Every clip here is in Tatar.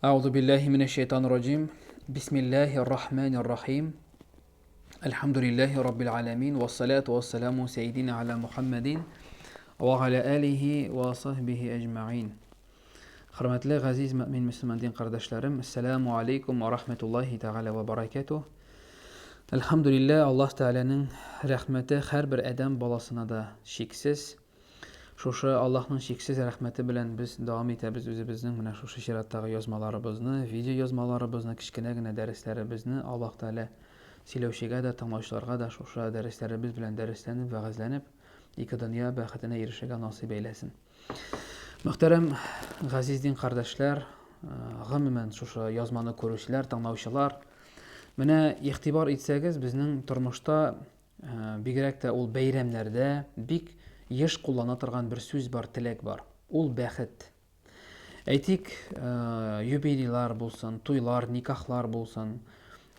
Әгъузу биллаһи минәш шайтанир раҗим. Бисмиллаһир рахманир рахим. Әлхәмдүлиллаһи раббил аламин вассалату вассаламу сәйдина аля Мухаммадин ва аля алихи ва сахбихи әҗмәгин. Хөрмәтле газиз мөмин мөселман дин кардәшләрем, ассаламу алейкум ва рахматуллаһи тәгалә ва баракатуһ. Әлхәмдүлилләһ, Аллаһ Тәгаләнең рәхмәте һәрбер адәм баласына да чиксез. Шушы Аллаһның чиксез рәхмәте белән без дәвам итәбез үзебезнең менә шушы чираттагы язмаларыбызны, видео язмаларыбызны, кечкенә генә дәресләребезне. Аллаһ Тәгалә сөйләүчегә дә, тыңлаучыларга да шушы дәресләребез белән дәресләнеп, вәгазьләнеп, ике дөнья бәхетенә ирешергә насыйп әйләсен. Мөхтәрәм газиз дин кардәшләр, гомумән шушы язманы күрүчеләр, тыңлаучылар, менә игътибар итсәгез, безнең тормышта Бигрәк тә ул бәйрәмнәрдә бик еш куллана торган бер сүз бар, теләк бар. Ул бәхет. Әйтик, юбилейлар булсын, туйлар, никахлар булсын,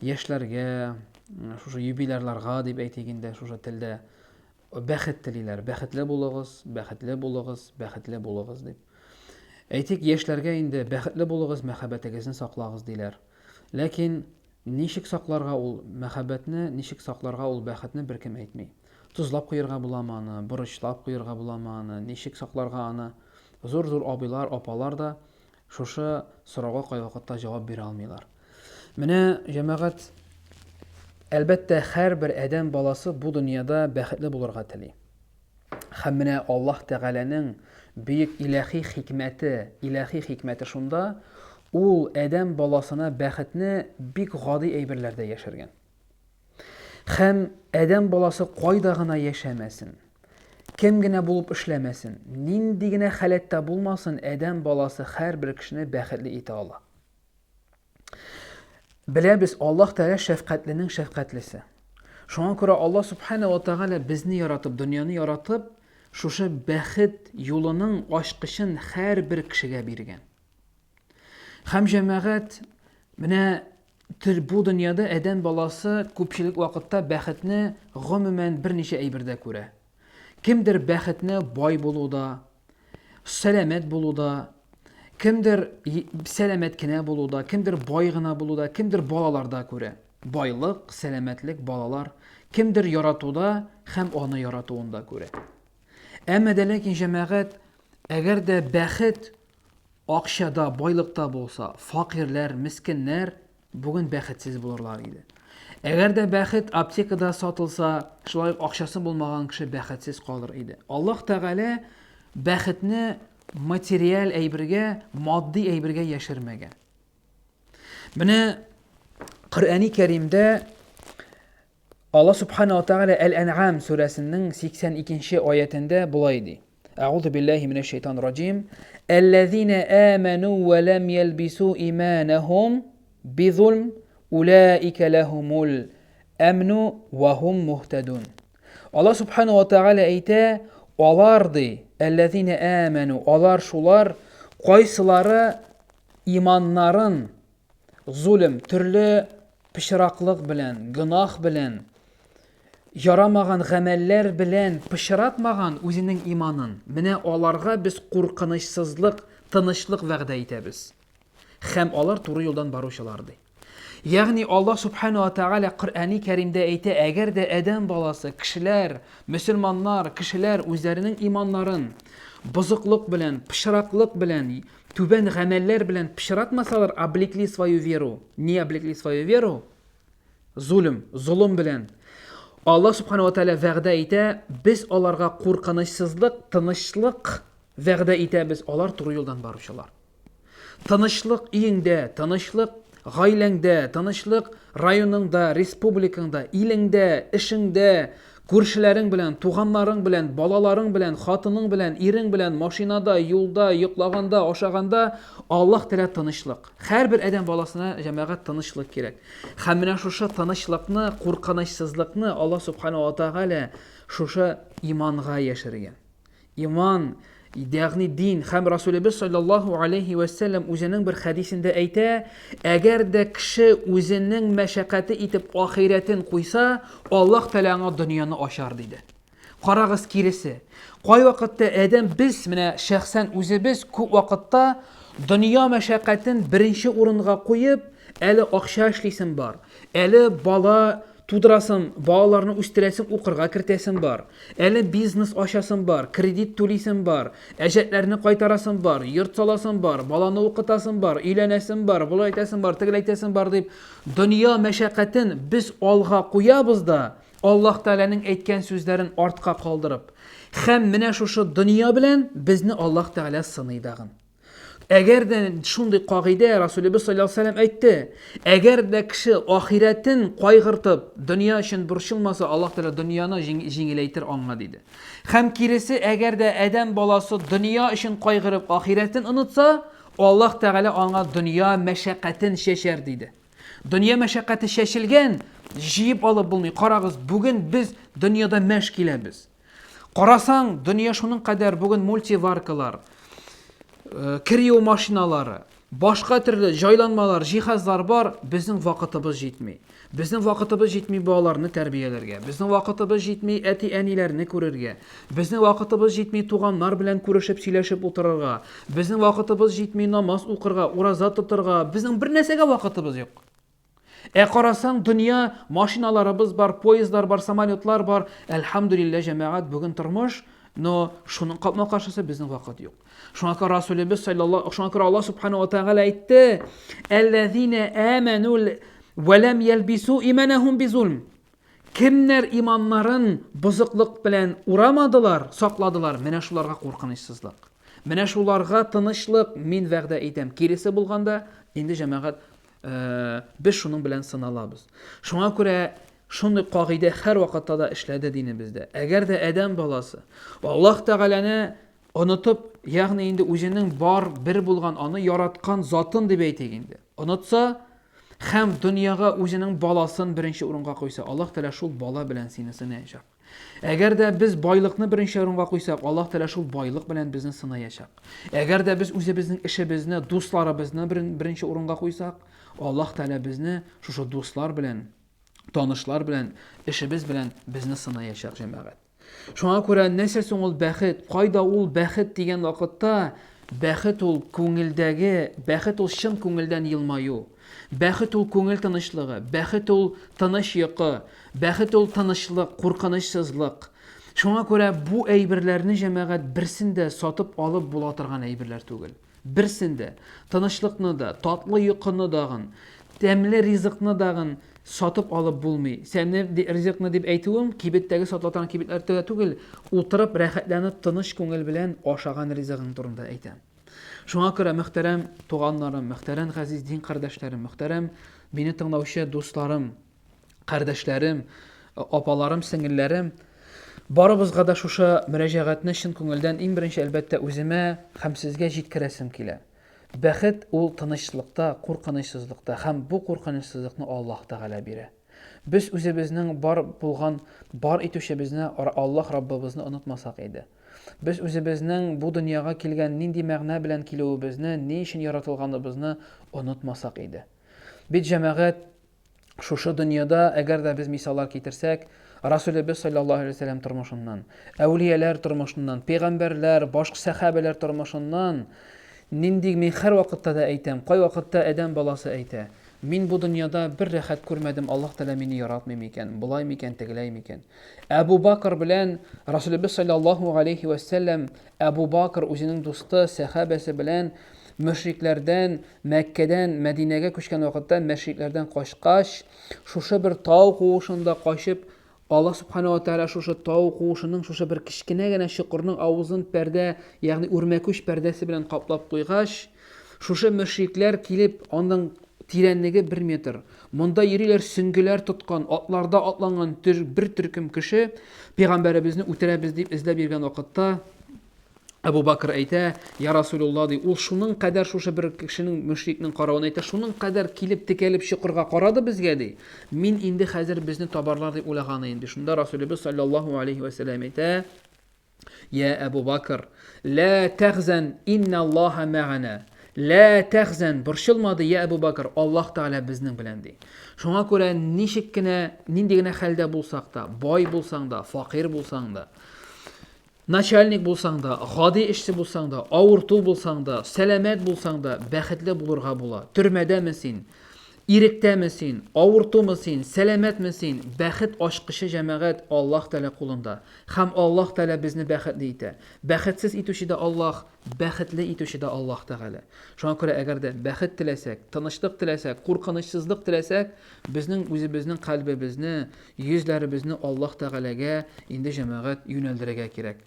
яшьләргә, шушы юбилярларга дип әйтик инде, шушы телдә бәхет телиләр. Бәхетле булыгыз, бәхетле булыгыз, бәхетле булыгыз дип. Әйтик, яшьләргә инде бәхетле булыгыз, мәхәббәтегезне саклагыз диләр. Ләкин Ничек сакларга ул мәхәббәтне, ничек сакларга ул бәхетне беркем әйтми. Тозлап куерга буламы аны, борычлап куерга буламы аны, ничек сакларга аны? Зур-зур абыйлар, апалар да шушы сорауга кайвакытта җавап бирә алмыйлар. Менә, җәмәгать, әлбәттә, һәрбер адәм баласы бу дөньяда бәхетле булырга тели. Һәм менә Аллаһ Тәгаләнең бөек иләхи хикмәте, иләхи хикмәте шунда, ул адәм баласына бәхетне бик гади әйберләрдә яшергән. Һәм адәм баласы кайда гына яшәмәсен, кем генә булып эшләмәсен, нинди генә халәттә булмасын, адәм баласы һәрбер кешене бәхетле итә ала. Беләбез, Аллаһ Тәгалә шәфкатьленең шәфкатьлесе. Шуңа күрә Аллаһ Субхана ва Тәгалә безне яратып, дөньяны яратып, шушы бәхет юлының ачкычын һәрбер кешегә биргән. Һәм җәмәгать, менә төр бу дөньяда адәм баласы күпчелек вакытта бәхетне гомумән берничә әйбердә күрә. Кемдер бәхетне бай булуда, сәламәт булуда, кемдер сәламәт кенә булуда, кемдер бай гына булуда, кемдер балаларда күрә. Байлык, сәламәтлек, балалар. Кемдер яратуда һәм аны яратуында күрә. Әмма дә ләкин җәмәгать, әгәр дә бәхет акчада, байлыкта булса, факирләр, мескеннәр Бүген бәхетсез булырлар иде. Әгәр дә бәхет аптекада сатылса, шулай ук акчасы булмаган кеше бәхетсез калыр иде. Аллаһ Тәгалә бәхетне материаль әйбергә, матди әйбергә яшермәгән. Менә Коръәни Кәримдә Аллаһ Субхана ва Тәгалә Әл-Ән'ам сүрәсенең 82-нче аятендә болай ди. Әгъузу биллаһи минәш шайтанир раҗим. Әлләзина аману ва лам ялбису иманахум бизулм улаика лахумул амну ва хум мухтадун. Аллаһ Субхана ва Тәгалә әйтә, алар ди, әлләзина аману, алар шулар, кайсылары иманнарын Зулем, төрле пычраклык белән, гөнаһ белән, ярамаган гамәлләр белән пычратмаган үзенең иманын. Менә аларга без куркынычсызлык, тынычлык вәгъдә итәбез. Һәм алар туры юлдан баручылар, ди. Ягъни Аллаһ Субхану ва Тааля Коръәни Кәримдә әйтә, әгәр дә адәм баласы, кешеләр, мөселманнар, кешеләр үзләренең иманнарын бозыклык белән, пычраклык белән, Түбән гамәлләр белән пычратмасалар, облекли свою веру. Не облекли свою веру? Зулем, золым белән. Аллаһ Субхану ва Тааля вәгъдә итә, без аларга куркынычсызлык, тынычлык вәгъдә итәбез, алар туры юлдан баручылар. Тынычлык өеңдә, тынычлык гаиләңдә, тынычлык районыңда, республикаңда, илеңдә, эшеңдә, Күршеләрең белән, туганнарың белән, балаларың белән, хатының белән, ирең белән, машинада, юлда, йоклаганда, ашаганда Аллаһ телә тынычлык. Һәрбер адәм баласына, җәмәгать, тынычлык кирәк. Һәм менә шушы тынычлыкны, куркынычсызлыкны Аллаһ Субхана ва Тәгалә шушы иманга яшергән. Иман, ягъни дин һәм Расулебез саллаллаһу алейһи вә сәлләм үзенең бер хәдисендә әйтә, әгәр дә кеше үзенең мәшәкате итеп ахирәтен куйса, Аллаһ Тәгалә аңа дөньяны ачар диде. Карагыз киресе. Кайвакытта адәм без менә шәхсән үзебез күп вакытта дөнья мәшәкатен беренче урынга куеп, әле акча эшлисем бар, әле бала тудырасым, балаларны үстерәсем, укырга кертәсем бар, әле бизнес ачасым бар, кредит түлисем бар, әҗәтләрне кайтарасым бар, йорт саласым бар, баланы укытасым бар, өйләнәсем бар, болай итәсем бар, тегеләй итәсем бар дип, дөнья мәшәкатен без алга куябыз да, Аллаһ Тәгаләнең әйткән сүзләрен артка калдырып, һәм менә шушы дөнья белән безне Аллаһ Тәгалә сыный дагын. Әгәр дә шундый кагыйдә Расулебез саллаллаһу алейһи вәсәлләм әйтте, әгәр дә кеше ахирәтен кайгыртып, дөнья өчен борчылмаса, Аллаһ Тәгалә дөньяны җиңеләйтер аңа диде. Һәм киресе, әгәр дә адәм баласы дөнья өчен кайгырып, ахирәтен онытса, Аллаһ Тәгалә аңа дөнья мәшәкатен чәчәр диде. Дөнья мәшәкате чәчелгән, җыеп алып булмый. Карагыз, бүген без дөньяда мәш киләбез. Карасаң, дөнья шуның кадәр бүген мультиваркалар, э, кер юу машиналары, башка төрле җайланмалар, җиһазлар бар, безнең вакытыбыз җитми. Безнең вакытыбыз җитми балаларны тәрбияләргә, безнең вакытыбыз җитми әти-әниләрне күрергә, безнең вакытыбыз җитми туганнар белән күрешеп сөйләшеп утырырга, безнең вакытыбыз җитми намаз укырга, ураза тотырга, безнең бер нәрсәгә вакытыбыз юк. Ә карасаң, дөнья, машиналарыбыз бар, поездлар бар, самолетлар бар. Әлхәмдүлилләһ, җәмәгать, бүген тормыш, но шуның капма-каршысы безнең вакыт юк. Шуңа күрә Расулебез саллаллаһу, шуңа күрә Аллаһ субхану ва тааля әйтте: "Әлләзина аману ва лам ялбису иманахум бизулм". Кемнәр иманнарын бозыклык белән урамадылар, сакладылар, менә шуларга куркынычсызлык. Менә шуларга тынычлык мин вәгъдә итәм. Киресе булганда, инде җәмәгать, э, без шуның белән сыналабыз. Шуңа күрә шундый кагыйдә һәрвакытта да эшләде динебездә. Әгәр дә адәм баласы Аллаһ Тәгаләне Онытып, ягъни инде үзенең бар, бер булган, аны яраткан затын дип әйтик инде. Онытса һәм дөньяга үзенең баласын беренче урынга куйса, Аллаһ Тәгалә шул бала белән сине сынаячак. Әгәр дә без байлыкны беренче урынга куйсак, Аллаһ Тәгалә шул байлык белән безне сынаячак. Әгәр дә без үзебезнең эшебезне, дусларыбызны беренче урынга куйсак, Аллаһ Тәгалә безне шушы дуслар белән, танышлар белән, эшебез белән безне сынаячак, җәмәгать. Шуңа күрә нәрсә соң ул бәхет? Кайда ул бәхет дигән вакытта, бәхет ул күңелдәге, бәхет ул чын күңелдән елмаю. Бәхет ул күңел тынычлыгы, бәхет ул тыныч йокы, бәхет ул тынычлык, куркынычсызлык. Шуңа күрә бу әйберләрне җәмәгать берсен дә сатып алып була торган әйберләр түгел. Берсен дә, тынычлыкны да, татлы йокыны дагын, тәмле ризыкны дагын сатып алып булмый. Тәмле ризыкны дип әйтүем, кибеттәге сатыла торган кибетләрдә түгел, утырып, рәхәтләнеп, тыныч күңел белән ашаган ризыгың турында әйтәм. Шуңа күрә, мөхтәрәм туганнарым, мөхтәрәм газиз дин кардәшләрем, мөхтәрәм мине тыңлаучы дусларым, кардәшләрем, апаларым, сеңелләрем, барыбызга да шушы мөрәҗәгатьне чын күңелдән иң беренче, әлбәттә, үземә һәм сезгә җиткерәсем килә. Бәхет ул тынычлыкта, куркынычсызлыкта һәм бу куркынычсызлыкны Аллаһ Тәгалә бирә. Без үзебезнең бар булган, бар итүчебезне, Аллаһ Раббыбызны онытмасак иде. Без үзебезнең бу дөньяга килгән нинди мәгънә белән килүебезне, ни өчен яратылганыбызны онытмасак иде. Бит җәмәгать Шушы дөньяда, әгәр дә без мисаллар китерсәк, Расулебез саллаллаһу алейһи вәсәлләм тормышыннан, әүлияләр тормышыннан, пәйгамбәрләр, башка сәхабәләр тормышыннан нинди мин һәрвакытта да әйтәм, кайвакытта адәм баласы әйтә, мин бу дөньяда бер рәхәт күрмәдем, Аллаһ Тәгалә мине яратмый микән, болай микән, тегеләй микән? Әбу Бакр белән Расулебез саллаллаһу алейһи вәсәлләм Әбу Бакр үзенең дусты, сәхабәсе белән мөшрикләрдән Мәккәдән Мәдинәгә күчкән вакытта мөшрикләрдән качкач, шушы бер тау куышында качып, Аллаһ Субхана ва Тәгалә шушы тау куышының шушы бер кечкенә генә чокырның авызын пәрдә, ягъни үрмәкүч пәрдәсе белән каплап куйгач, шушы мөшрикләр килеп, аның тирәнлеге бер метр. Монда йөриләр сөңгеләр тоткан, атларда атланган төр, бер төркем кеше пәйгамбәребезне үтерәбез дип эзләп йөргән вакытта Әбу Бакр әйтә, Я Расулулла, ди, ул шуның кадәр шушы бер кешенең, мөшрикнең каравын әйтә, шуның кадәр килеп текәлеп чокырга карады безгә, ди. Мин инде хәзер безне табарлар дип уйлаган идем, ди. Шунда Расулебез саллаллаһу алейхи вә сәлләм әйтә, Я Әбу Бакр, ла тәхзән, инна Аллаһа мәгана. Ла тәхзән, борчылма, ди, я Әбу Бакр, Аллаһ Тәгалә безнең белән, ди. Шуңа күрә ничек кенә, нинди генә хәлдә булсак та, бай булсаң да, факир булсаң да, Начальник булсаң да, гади эшче булсаң да, авырту булсаң да, сәламәт булсаң да, бәхетле булырга була. Төрмәдәме син, иректәме син, авыртумы син, сәламәтме син, бәхет ачкычы җәмәгать Аллаһ Тәгалә кулында. Һәм Аллаһ Тәгалә безне бәхетле итә. Бәхетсез итүче дә Аллаһ, бәхетле итүче дә Аллаһ Тәгалә. Шуңа күрә әгәр дә бәхет теләсәк, тынычлык теләсәк, куркынычсызлык теләсәк, безнең үзебезнең кальбебезне, Йөзләребезне Аллаһ Тәгаләгә инде җәмәгать юнәлдерергә кирәк.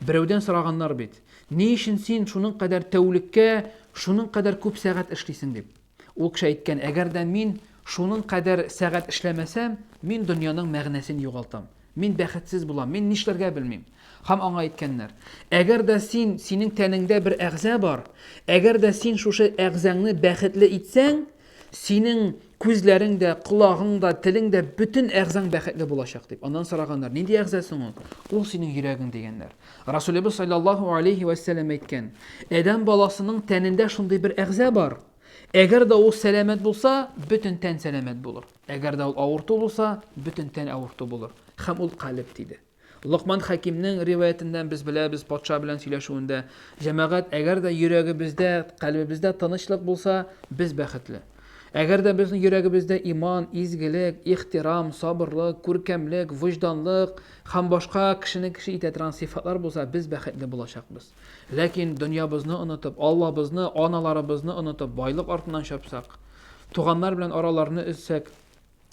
Берәүдән сораганнар бит, ни өчен син шуның кадәр тәүлеккә шуның кадәр күп сәгать эшлисең дип. Ул кеше әйткән, әгәр дә мин шуның кадәр сәгать эшләмәсәм, мин дөньяның мәгънәсен югалтам. Мин бәхетсез булам, мин нишләргә белмим. Һәм аңа әйткәннәр, әгәр дә син, синең тәнеңдә бер әгъза бар, әгәр дә син шушы әгъзаңны бәхетле итсәң, Синең күзләрең дә, колагың да, телең дә, бөтен әгъзаң бәхетле булачак, дип. Аннан сораганнар, нинди әгъза соң ул? Ул синең йөрәгең, дигәннәр. Расулебез саллаллаһу алейһи вә сәлләм әйткән, адәм баласының тәнендә шундый бер әгъза бар. Әгәр дә ул сәламәт булса, бөтен тән сәламәт булыр. Әгәр дә ул авырту булса, бөтен тән авырту булыр. Һәм ул калеб, диде. Локман Хәкимнең риваятеннән без беләбез, патша белән сөйләшүендә, җәмәгать, әгәр дә йөрәгебездә, кальбебездә тынычлык булса, без бәхетле. Әгәр дә безнең йөрәгебездә иман, изгелек, ихтирам, сабырлык, күркәмлек, вөҗданлык һәм башка кешене кеше итә торган сыйфатлар булса, без бәхетле булачакбыз. Ләкин дөньябызны онытып, Аллабызны, аналарыбызны онытып, байлык артыннан чапсак, туганнар белән араларны өзсәк,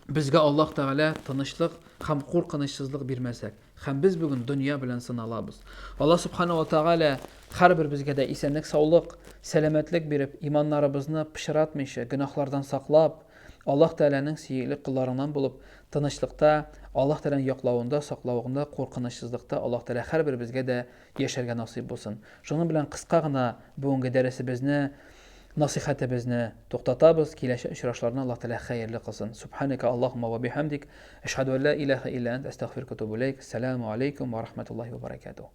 Безгә Аллаһ Тәгалә тынычлык һәм куркынычсызлык бирмәсәк, һәм без бүген дөнья белән сыналабыз. Аллаһ Субхана ва Тәгалә һәрберебезгә дә исәнлек-саулык, сәламәтлек биреп, иманнарыбызны пычратмыйча, гөнаһлардан саклап, Аллаһ Тәгаләнең сөекле колларыннан булып, тынычлыкта, Аллаһ Тәгаләнең яклавында, саклавында, куркынычсызлыкта Аллаһ Тәгалә һәрберебезгә дә яшәргә насыйп булсын. Шуның белән кыска гына бүгенге дәресебезне, насыйхәтебезне туктатабыз. Киләчәк очрашларны Аллаһ Тәгалә хәерле кылсын. Субханaka Аллаһумма ва бихамдик, әшһәду ан ла илаһа илля ант, әстәгъфирука ва атубу иләйк. Ассаламу алейкум ва рахматуллаһи ва баракатуһ.